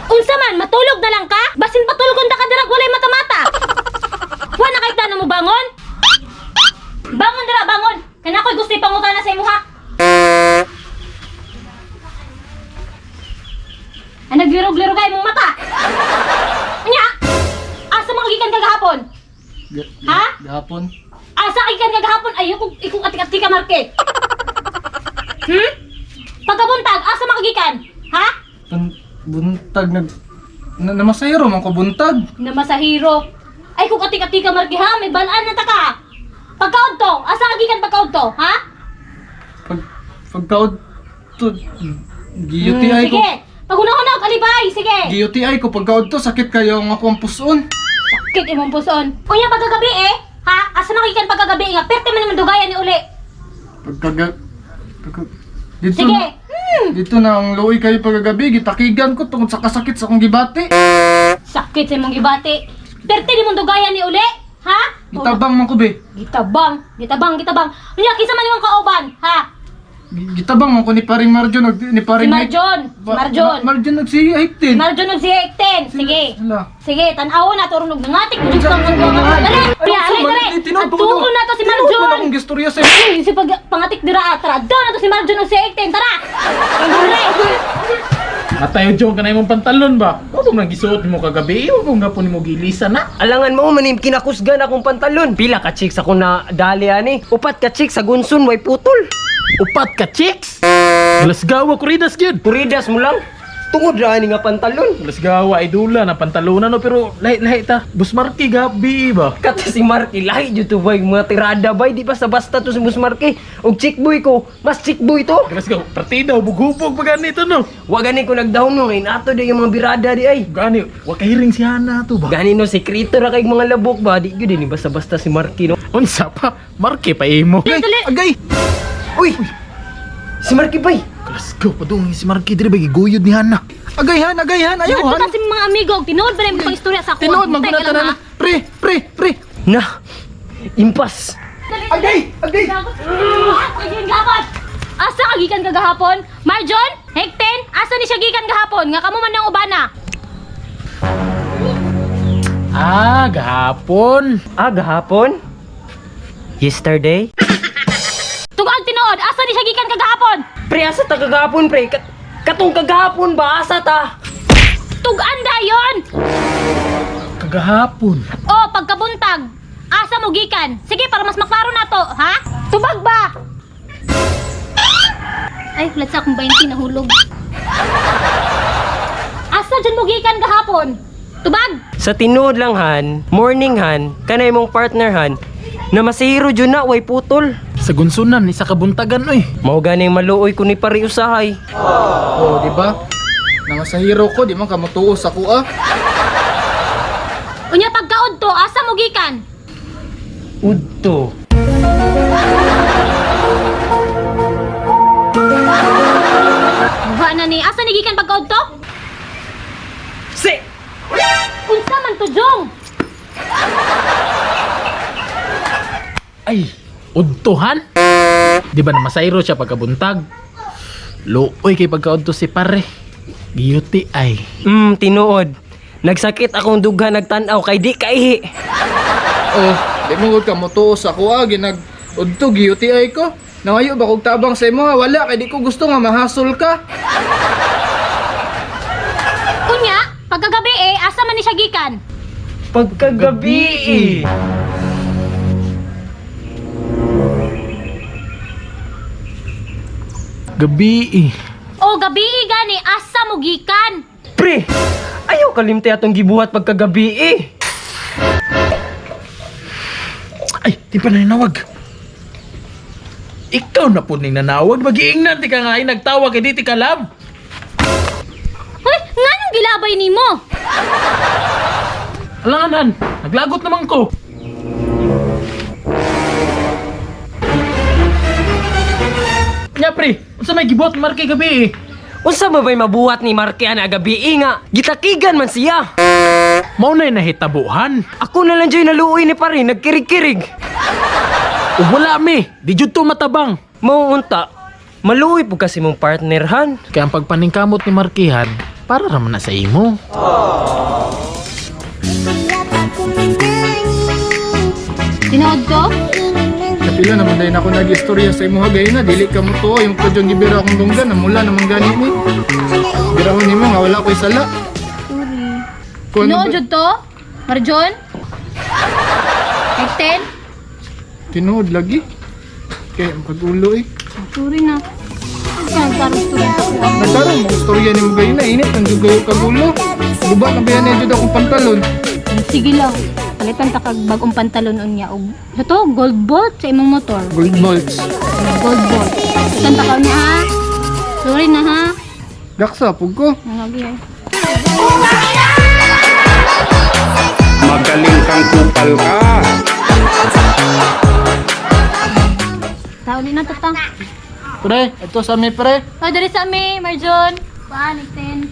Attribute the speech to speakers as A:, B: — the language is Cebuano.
A: Unsa man, matulog na lang ka? Basin patulgon ta ka dirag walay mata-mata. Wa na kay plano mo bangon? Bangon dira, bangon. Kana ko'y gusto ipangutana sa imuha. Ay, naglirog-lirog ay mong mata. Anya? Asa mga gikan kagahapon? Ha?
B: Gahapon.
A: Asa gikan kagahapon? Ay, ikong ikong atik-atik ka, Marke. Pagkabuntag, asa mga gikan? Ha?
B: Buntag nag na, namasayro man ko buntag.
A: Na masahiro. Ay, kung atik-atik ka, Marke, ha? May balaan na ta ka. Pagkaod to, asa ka gikan pagkaod to, ha?
B: Pag pagkaod to GUTI ko.
A: Sige. Paghuna-huna, alibay, sige.
B: GUTI ko pagkaod to sakit kayo ang ako ang puson.
A: Sakit imong puson. Unya pagkagabi eh, ha? Asa man gikan pagkagabi nga? Perte man naman dugayan ni uli.
B: Pagkaga pagka, dito
A: Sige.
B: Dito na ang luoy kayo pagkagabi, gitakigan ko tungod sa kasakit sa akong gibati.
A: Sakit sa imong gibati. Perte ni mong dugayan ni uli, ha?
B: Gitabang man ko be.
A: Gitabang, gitabang, gitabang. Unya kinsa man imong kauban, ha?
B: Gitabang man ko ni paring Marjon nag ni
A: Si
B: paring
A: Marjon, si Marjon.
B: Marjon nagsiya
A: Si Marjon ug si Hecten. Sige.
B: Sila.
A: Sige, tan-awon na to og nangatik ko sa mga Dali, dali, dali. Adtuon na to si
B: Tinuod man
A: Marjon.
B: akong gistorya sa
A: Ay, si pag pangatik dira ah. Tara, doon na to si Marjon ug si Hecten. Tara. Dali.
C: Matayo Jong, kanay mong pantalon ba? Huwag mong gisuot nimo kagabi, huwag mong gapon nimo gilisan na.
D: Alangan mo manim kinakusgan akong pantalon. Pila ka chicks ako na dali ani. Upat ka chicks sa gunsun way putol.
C: Upat ka chicks. Galasgawa kuridas gyud.
D: Kuridas mo lang. Tungod ra ani nga pantalon.
C: Galasgawa idula na pantalonan no pero lahi-lahi ta. Bus Marky gabi ba?
D: Kato si Marky lahi jud to bay mga tirada bay di basta basta to si Bus Marky. Og chick boy ko, mas chick boy to.
C: Galasgawa partida hubog-hubog pa ganito no.
D: Wa gani ko nagdahom no kay nato di yung mga birada di ay.
C: Gani, wa kahiring si Hana to ba?
D: Gani no sekreto ra kay mga labok ba di gyud ni basta basta si Marky no.
C: Unsa pa? Marky pa imo.
A: Dali, dali.
B: Agay!
D: Uy! Si Marky bay.
C: Galasgawa pa dong si Marky diri ba giguyod ni Hana.
B: Agay han, agay han, ayaw
A: Adto
B: han.
A: ta si mga amigo, tinuod ba na imong pag-istorya sa ako?
B: Tinuod man
A: Teka
B: gud
A: lang,
B: tanan.
A: ha?
B: Pre, pre, pre.
D: Na. Impas.
B: Agay, agay.
A: Gikan gahapon. Asa ka gikan kagahapon? Marjon, Hecten, asa ni siya gikan gahapon? Nga kamo man ang ubana.
C: Ah, gahapon.
D: Ah, gahapon? Yesterday?
A: Tungod tinuod, asa ni siya gikan kagahapon?
D: Pre, asa ta kagahapon, pre? Katong kagahapon ba? Asa ta?
A: Tugan dayon.
C: Kagahapon.
A: O pagkabuntag, asa mo gikan? Sige para mas maklaro na to, ha? Tubag ba? Ay, wala sa akong 20 nahulog. Asa dyan mo gikan gahapon? Tubag!
D: Sa tinuod lang han, morning han, kanay mong partner han, na masihiro dyan na, way putol.
C: Sa gunsunan isa ka buntagan oy.
D: Mao ganing maluoy ko ni pare usahay.
B: Oh, di ba? Nangasahiro ko, di man ka motuo sa kuha.
A: Unya pagkaod to, asa mo gikan?
D: Udto.
A: Buha na ni, asa ni gikan pagkaod to?
D: Si!
A: Unsa man to, Jong?
C: Ay, udtuhan? Di ba na masayro siya pagkabuntag? Luoy kay pagkaudto si pare. Giyuti ay.
D: Tinuod. Nagsakit akong dugha nagtan-aw kay di kaihi.
B: Oh, di man gud ka motuo sa kuha ginag udto gi-UTI ko. Nangayo ba kog tabang sa imo ha? Wala kay di ko gusto nga mahasol ka.
A: Unya, pagkagabi eh, asa man ni siya gikan?
D: Pagkagabi eh.
C: Gabi eh.
A: O gabi eh, gani, asa mo gikan?
D: Pre, ayaw kalimte atong gibuhat pagkagabi eh.
C: Ay, di pa nanawag. Ikaw na po ning nanawag. Magiingnan ti ka nga ay nagtawag kay di ti kalam.
A: Hoy, nganong gilabay nimo?
C: Alangan han, naglagot naman ko. Nya pre, unsa may gibuhat ni Marky gabi eh?
D: Unsa ba ba'y mabuhat ni Marky ana gabi eh nga? Gitakigan man siya.
C: Mao na'y nahitabuhan.
D: Ako na lang dyan naluoy ni pare, nagkirig-kirig.
C: Ug wala mi, di jud to matabang.
D: Mao unta, maluoy pud kasi mong partner han.
C: Kaya ang pagpaningkamot ni Markihan, para raman na sa imo.
A: Tinuod to?
B: Kapila naman dahil ako nag-istorya sa imo gay na dili ka mo tuo yung padyong gibira akong dunggan namula naman gani ni. Birahon nimo nga wala ko'y sala.
A: Sorry.
B: Kung ano
A: Tinuod
B: ba-
A: jud to? Marjon? Like 10?
B: Tinuod lagi. Kay ang pag-ulo eh.
A: Sorry na. Nagtarong istorya sa kuha.
B: Nagtarong mo istorya nimo gay na init ang jud kayo kagulo. Guba na ba yan jud akong pantalon?
A: Sige lang. Palitan ta kag bagong pantalon unya og ito gold bolt sa imong motor.
B: Gold bolts.
A: Gold bolt. Palitan ta ka unya ha. Sorry na ha.
B: Gaksa pug ko.
A: Nangagi eh.
E: Magaling kang kupal ka.
A: Tauli na to ta.
B: Pre, ito sa mi pre.
A: Oh, diri sa mi, Marjon. Kuan, 10.